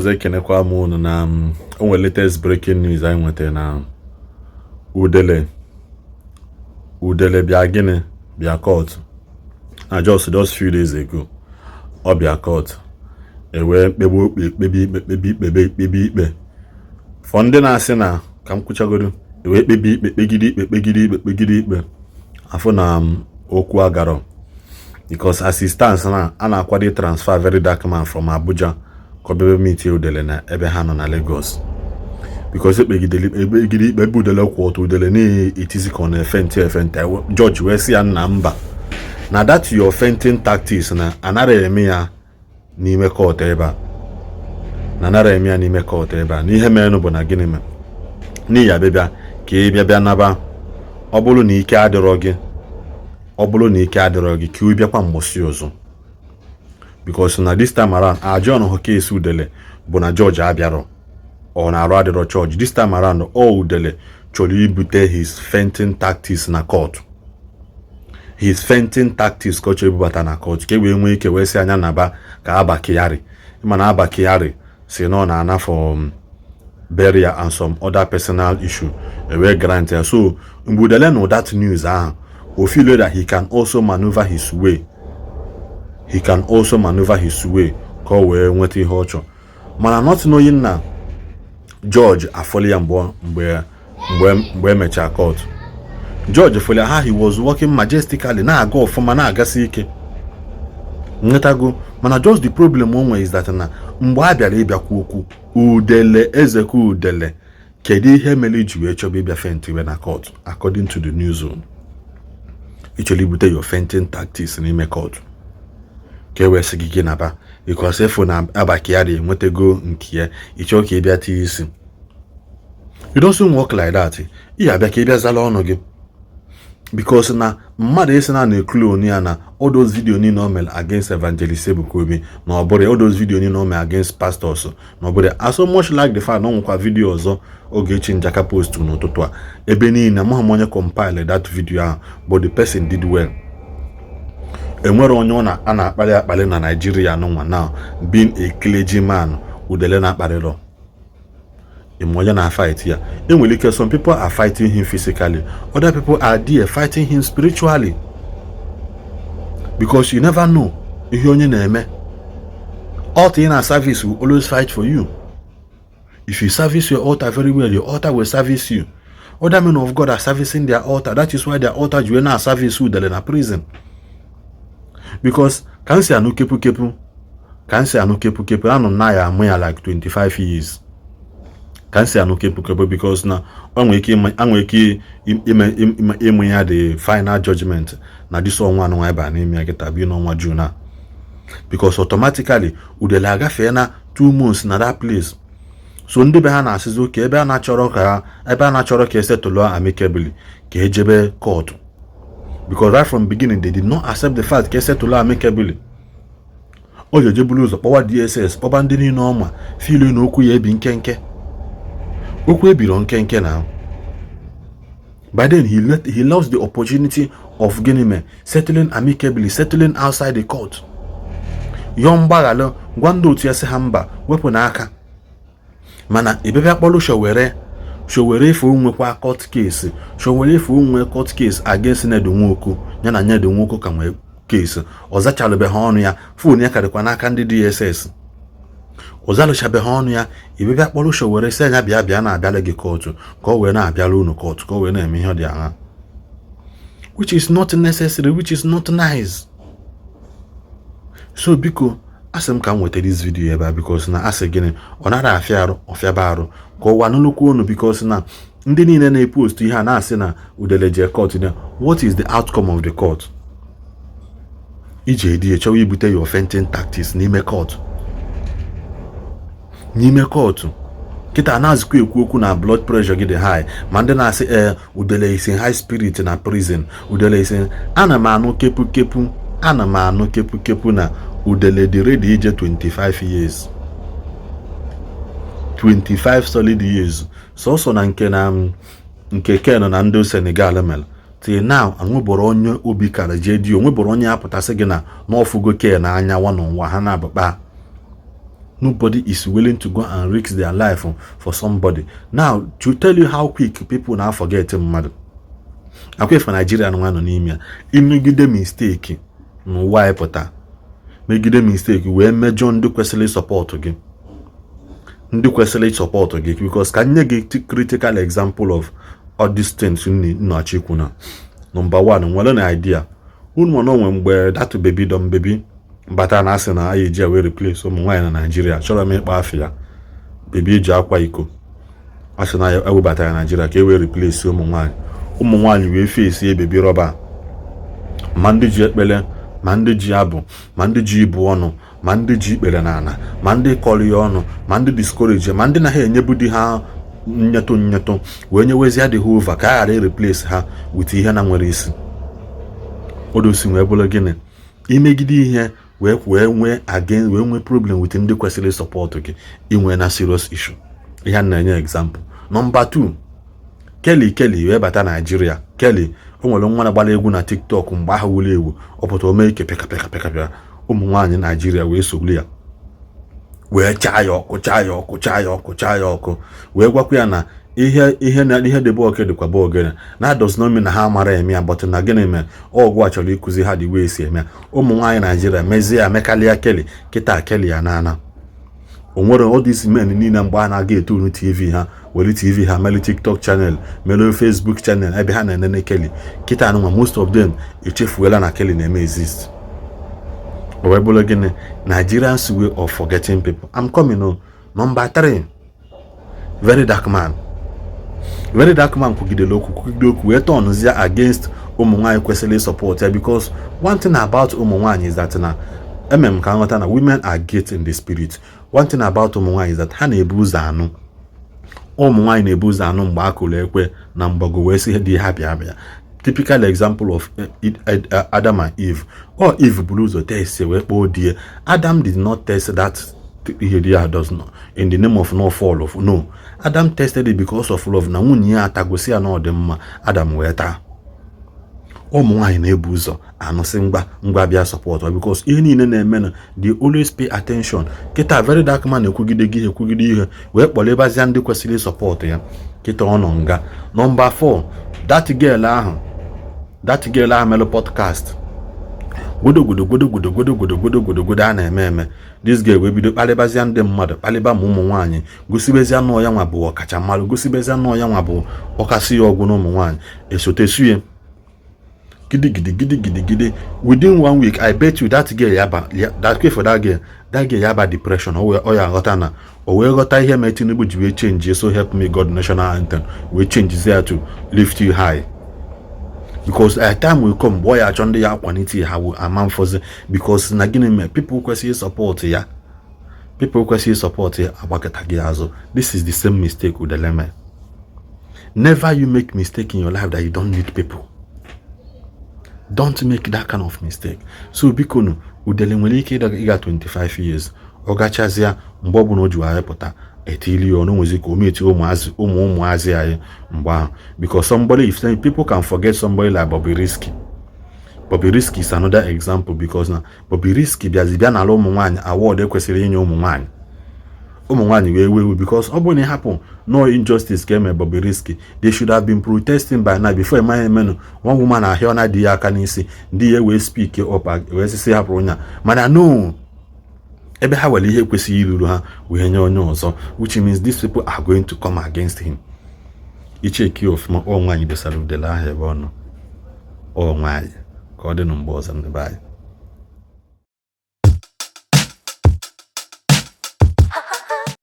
Ọzọ ekenekwa m unu na o nwere latest breaking news anyị nwetara na Udele Udele bịa gịnị bịa court na just few days ago. Ọ bịa court, ewee kpebe okpe, kpebe ikpe, kpebe ikpe, kpebe ikpe for ndị na-asị na ka m kwuchagodo. Ewee kpebe ikpe, kpegide ikpe, kpegide ikpe, kpegide ikpe, afụ na okwu agarọ, because as it stands na a na-akwado transfer Very Dark Man from Abuja ka ọ bịa meet Udele na ebe ha nọ na Lagos, because ekpegidere ekpegide ikpe ebe Udele kwụ ọtọ, Udele na-etizi ka ọ na-efaint efaint. Judge wee sị ya nna, mba, na that your fainting tactics na anara eme ya n'ime court ebe a, na anara eme ya n'ime court ebe a. Na ihe merenụ bụ na gịnị mere n'ihi abịa bịa ka ị bịa bịa naba. Ọ bụrụ na ike adịrọ gị, ọ bụrụ na ike adịrọ gị, ka ị bịakwa mgbọsị ọzọ, because na this time around adjourn hụ case Udele bụ na judge abịarọ, ọ na-arụ adịrọ chọọchị. This time around, ọ Udele chọrọ ibute his fainting tactics na court, his fainting tactics ka ọ chọrọ ibubata na court, ka e wee nwee ike wee sị anya naba ka Abba Kyari. Mana Abba Kyari si na ọ na-ana for burial and some other personal issue, e wee grant ya. So mgbe Udele nụ that news ahụ, o feel that he can also maneuver his way, he can also maneuver his way ka ọ wee nweta ihe ọ chọrọ, mana not knowing na judge afọli ya. Mgbe emechaa court, judge fọli ha. He was working majestically, na-aga ọfụma, na-agasi ike nwetago. Mana just the problem o nwere is that na mgbe a bịara ịbịakwu okwu Udele, Ezekwa Udele, kedu ihe mere iji wee chọba ịbịa faint iwe na court? According to the news zone, ị chọrọ ibute your fainting tactics n'ime court ka e wee sị gị gị naba, because efu na Abba Kyari enwetago nke ya, ị chọọ ka ị bịa tie isi. It doesn't work like that. Ị abịa ka ị bịa zala ọnụ gị, because na mmadụ esi na na-eclone ya na all those video niile o mere against Evangelist Ebuka Obi, na ọ bụrụ all those video niile o mere against pastors, na ọ bụrụ. I so much like the fact na ọ nwekwa video ọzọ Ogechi Njaka post n'ụtụtụ a ebe niile. Amaghị m onye compile that video ahụ, but the person did well. Enwere onye ọ a na-akpali akpali na Nigeria nụnwa now, being a clergyman, Udele na-akparịrọ ịma onye na-fight ya. Enwere ike some people are fighting him physically, other people are there fighting him spiritually, because you never know ihe onye na-eme. Altar ị na service will always fight for you. If you service your altar very well, your altar will service you. Other men of God are servicing their altar. That is why their altar ji wee na service Udele na prison, because ka m si anụ kepu kepu, ka m si anụ kepu kepu, anụ na ya amụ ya like 25 years, ka m si anụ kepu kepu, because na ọ nwere ike nwere ike ime ịmụ ya the final judgment na this ọnwa anụnwa ebe a n'ime ya kịta bi n'ọnwa June a, because automatically Udele agafee na 2 months na that place. So ndị be ha na-asịzi oke ebe a na-achọrọ ka ebe a na-achọrọ ka esetụlụ amicably, ka ejebe court, because right from beginning they did not accept the fact ka esetụlụ amicably. O ji ejebulu ụzọ kpọwa DSS, kpọba ndị niile ọma filu na okwu ya ebi nkenke, okwu ebiro nkenke na by then he lost the opportunity of gịnị mee settling amicably, settling outside the court, yọọ mgbaghalụ, gwa ndị otu ya sị ha mba, wepụ n'aka. Mana ebebe kpọrọ Sowore, Sowore efe nwekwa court case, Sowore efe onwe court case against Ned Nwoko, ya na Ned Nwoko ka nwee case ọ zachalụbeghị ọnụ ya, phone ya karịkwa n'aka ndị DSS, ọ zalụchabeghị ọnụ ya. Ibebịa kpọrọ Sowore sị anya bịa bịa na-abịala gị court, ka ọ wee na-abịala unu court, ka ọ wee na-eme ihe ọ dị agha, which is not necessary, which is not nice. So biko, asị m ka m nweta this video ebe a, because na asị gịnị, ọ nara afịa arụ ọfịaba arụ ka ụwa nụlụkwu unu, because na ndị niile na-epost ihe a na-asị na Udele jee court na what is the outcome of the court? Iji edi chọwa ibute your fainting tactics n'ime court, n'ime court kịta na-azụkwa ekwu okwu na blood pressure gị dị high. Ma ndị na-asị ee, Udele is in high spirit na prison, Udele is in, ana m anụ kepu kepu, ana m anụ kepu kepu na Udele dị ready ije 25 years, 25 solid years, sọsọ na nke na nke Ken na ndị Senegal mere. Till now anwebụrụ onye obi kara jee di, onwebụrụ onye apụtasị gị na n'ọfụgo Ken anya one on one ha na-abụkpa. Nobody is willing to go and risk their life for somebody. Now, to tell you how quick people now forget mmadụ, akwa ife Nigeria nwa nọ n'ime ya, imegide mistake n'ụwa anyị pụta, megide mistake wee mejọ ndị kwesịrị support gị, ndị kwesịrị support gị, because ka nye gị critical example of all these things nnachi ikwu na number one, nwere na idea unu nọ onwe mgbe that baby don baby bata na asị na anyị eji wee replace ụmụ nwaanyị na Naijiria. Chọrọ m ịkpa afọ ya, baby eji akwa iko, asị na ewebata ya Naijiria ka e wee replace ụmụ nwaanyị. Ụmụ nwaanyị wee face baby rọba, ma ndị ji ekpele, ma ndị ji abụ, ma ndị ji ibu ọnụ, ma ndị ji ikpere n'ala, ma ndị kọrọ ya ọnụ, ma ndị discourage, ma ndị na ha enyebu di ha nyetụ nyetụ, wee nyewezie dị ha over ka a ghara ireplace ha with ihe na nwere isi odosi. Wee bụrụ gịnị? Imegide ihe wee nwee again, wee nwee problem with ndị kwesịrị support gị, inwe na serious issue. Ihe a na-enye example. Number 2, Kelly. Kelly wee bata Naijiria. Kelly, o nwere nwa na-agbara egwu na TikTok mgbe ahụ wuru ewu. Ọ pụta, ome ike pịaka pịaka pịaka pịaka. Ụmụ nwaanyị Naijiria wee sogbu ya, wee chaa ya ọkụ, chaa ya ọkụ, chaa ya ọkụ, chaa ya ọkụ, wee gwakwa ya na ihe na ihe debe oke dịkwa bụ ogene na does not mean na ha mara eme ya, but na gịnị mere ọgwụ a chọrọ ịkụzi ha dị wee si eme ya. Ụmụ nwaanyị Naijiria mezie ya, mekalịa Kelly. Kịta Kelly ya n'ana o nwere all these men niile mgbe a na-aga etunu TV ha, were TV ha mere TikTok channel, mere Facebook channel ebe ha na-enene Kelly. Kịta anụnwa, most of them echefuola na Kelly na-eme exist. O wee bụrụ gịnị? Nigerians way of forgetting people. I'm coming o. Number 3, Very Dark Man. Very Dark Man kwugidere okwu, kwugide okwu, wee turnzie against ụmụ nwaanyị kwesịrị support ya, because one thing about ụmụ nwaanyị is that na emem ka nghọta na women are gate in the spirit. One thing about ụmụ nwaanyị is that ha na-ebu ụzọ anụ. Ụmụ nwaanyị na-ebu ụzọ anụ mgbe a kụrụ ekwe na mgbago wee sị di ha bịa bịa. Typical example of Adam and Eve. Or Eve buru ụzọ test wee kpọọ di ya. Adam did not test that ihe di ya does not in the name of no fall of no. Adam tested it because of love, na nwunye ya atagosi ya na ọ dị mma. Adam wee taa. Ụmụ nwaanyị na-ebu ụzọ anụsị ngwa ngwa bịa support, because ihe niile na-eme na they always pay attention. Kịta Very Dark Man ekwugide gị, ekwugide ihe, wee kpọrọ ndị kwesịrị support ya. Kịta ọ nọ nga. Number 4, that girl ahụ, that girl ahụ mere podcast gwodo gwodo gwodo gwodo gwodo gwodo gwodo gwodo gwodo a na-eme eme. This girl wee bido kparịbazịa ndị mmadụ, kparịba ma ụmụ nwaanyị, gosibezia nọọ ya nwa bụ ọkachammalụ, gosibezia nọọ ya nwa bụ ọkasị ya ọgwụ na ụmụ nwaanyị esotesu ya gidi gidi gidi gidi gidi. Within one week, I bet you that girl yaba that way for that girl, that girl yaba depression. Ọ ya ghọta na o wee ghọta ihe mere Tinubu ji wee change "So Help Me God" national anthem, wee change ya to "Lift You High", because a time will come mgbe ọ ya achọ ndị ya akwalite ha ama mfọzi, because na gịnị mere? People kwesịrị support ya, people kwesịrị support ya agbakọta gị azụ. This is the same mistake with Udele. Never you make mistake in your life that you don't need people. Don't make that kind of mistake. So biko nu, Udele nwere ike ịga 25 years, ọ gachazịa mgbe ọbụla o ji wee pụta etili ya ọnụ, nwezi ka o meti ụmụazị, ụmụ ụmụazị anyị mgbe ahụ, because somebody, if people can forget somebody like Bobrisky. Bobrisky is another example, because na Bobrisky bịazi bịa n'ala ụmụ nwaanyị award ekwesịrị inye ụmụ nwaanyị, ụmụ nwaanyị wee wewe, because ọ bụrụ na ịhapụ no injustice ka eme Bobrisky, they should have been protesting by now before emaghị emenụ. One woman ahịa na di ya aka n'isi, ndị ya wee speak up, wee sisi hapụrụ nya. Mana no, ebe ha were ihe kwesịrị iruru ha wee nye onye ọzọ, which means these people are going to come against him. Icheki ọfụma, ọ nwaanyị dosara Udele ahụ ebe ọ nọ, ọ nwaanyị. Ka ọ dị na mgbe ọzọ, ndị be anyị.